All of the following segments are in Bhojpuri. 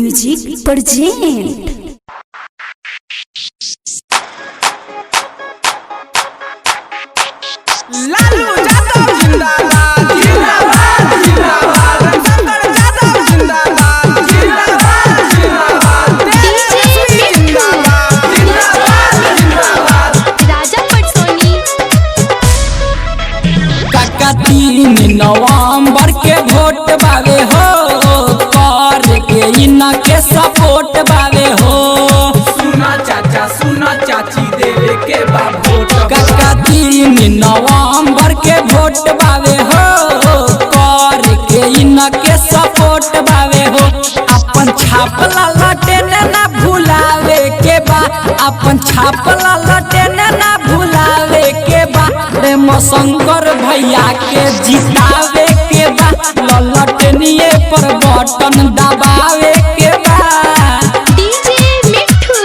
Music present. Lalu Yadav जिंदाबाद जिंदाबाद जिंदाबाद शंकर यादव जिंदाबाद जिंदाबाद जिंदाबाद डीजे मिट्ठू जिंदाबाद जिंदाबाद राजा पटसोनी। काका 3 नवंबर के वोट बावे हो, कर के इनके सपोर्ट बावे हो। सुना चाचा, सुना चाची, देवे के बा वोट। काका 3 नवंबर के वोट बावे हो, कर के इनके सपोर्ट बावे हो। अपन छापला लटेने ना भुलावे के बा, अपन छापला लटेने ना भुलावे के बा। प्रेम शंकर भैया के जितावे के बा, ललटनिए पर बटन दबावे के बा। डीजे मिट्ठू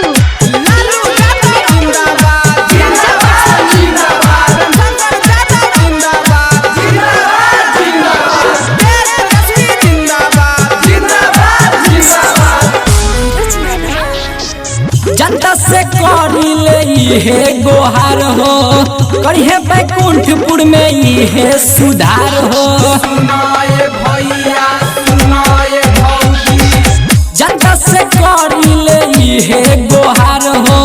लालू यादव जिंदाबाद राजा पटसोनी। जिंदाबाद शंकर यादव जिंदाबाद जिंदाबाद जिंदाबाद तेजस्वी जिंदाबाद जिंदाबाद जिंदाबाद। जनता से करी ले इहे गोहार हो, करिहे बैकुंठपुर में इहे सुधार हो। सुनाए भैया, सुनाए भौजी, जनता से करी ले इहे गोहार हो,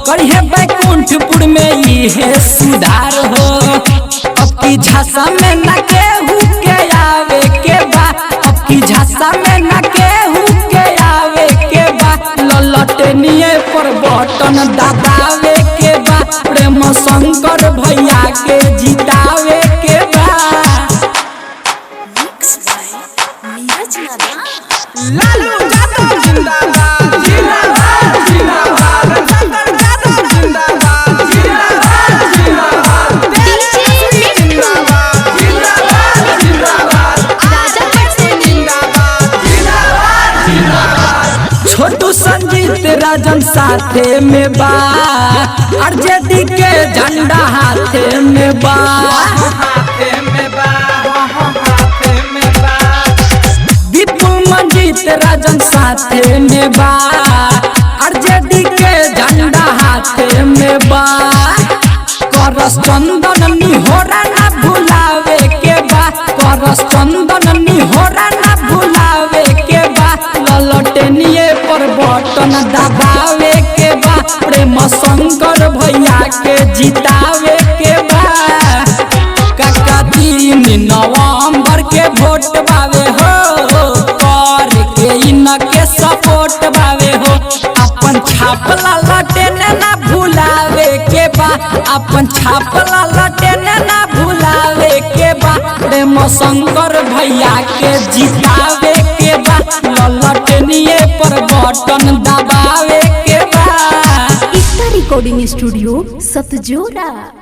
करिहे बैकुंठपुर में इहे सुधार हो। अब की झांसा में न केहू के आवे के बा, अब की झांसा में न केहू के आवे के बा। ललटनिए पर बटन दबावे के बा, प्रेम शंकर भैया के जितावे के बा। Mixed by Neeraj Nadan. Lalu Yadav जिंदाबाद जिंदाबाद जिंदाबाद शंकर यादव जिंदाबाद जिंदाबाद जिंदाबाद डीजे मिट्ठू जिंदाबाद जिंदाबाद राजा पटसोनी। जिंदाबाद जिंदाबाद। छोटू संजीत राजन साथे में बा, आरजेडी के झंडा हाथे में बा। हाथे में बा, हाथे में बा। विपुल मंजीत राजन साथे में बा, आरजेडी के झंडा हाथे में बा। करस चंदन निहोरा ना भुलावे के बा, करस चंदन निहोरा ना भुलावे के बा। ललटनिए पर बटन दबावे के बा, प्रेम शंकर भैया के जितावे के बा। काका 3 नवंबर के वोट बावे हो, कर के इनके सपोर्ट बावे हो। अपन छापला लटेने ना भुलावे के बा, अपन छापला लटेने ना भुलावे के बा। प्रेम शंकर भैया के जितावे के बा, ललटनिए पर बटन दबावे के बा। Ekta Recording Studio, Satjora.